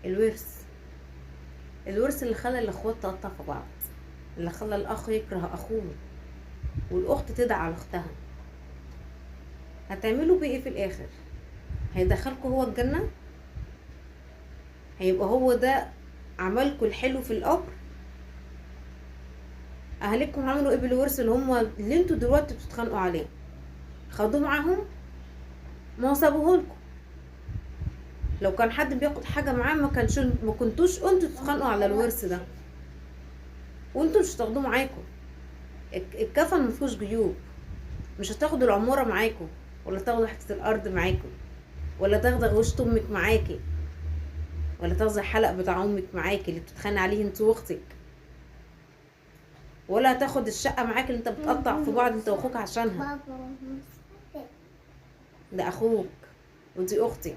الورث، الورث اللي خلى الاخوات تقطع في بعض، اللي خلى الاخ يكره اخوه والاخت تدعي على اختها. هتعملوا بيه ايه في الاخر؟ هيدخلكوا هو الجنة؟ هيبقى هو ده عملكوا الحلو في القبر؟ اهاليكم عملوا ايه بالورث اللي هم اللي انتوا دلوقتي بتتخانقوا عليه؟ خدوه معاهم؟ ما هو سابوهولكوا. لو كان حد بياخد حاجة معاه ما كنتوش انتوا تتخانقوا على الورث ده، وانتوا مش هتاخدوه معاكم. الكفن مفيهوش جيوب، مش هتاخدوا العمارة معاكم، ولا تاخدوا حتة الأرض معاكم، ولا تاخدي غوشة أمك معاكي، ولا تاخدي الحلق بتاع أمك معاكي اللي بتتخانق عليه انت وأختك، ولا هتاخد الشقة معاك اللي انت بتقطع في بعض انت وأخوك عشانها. ده أخوك ودي أختك.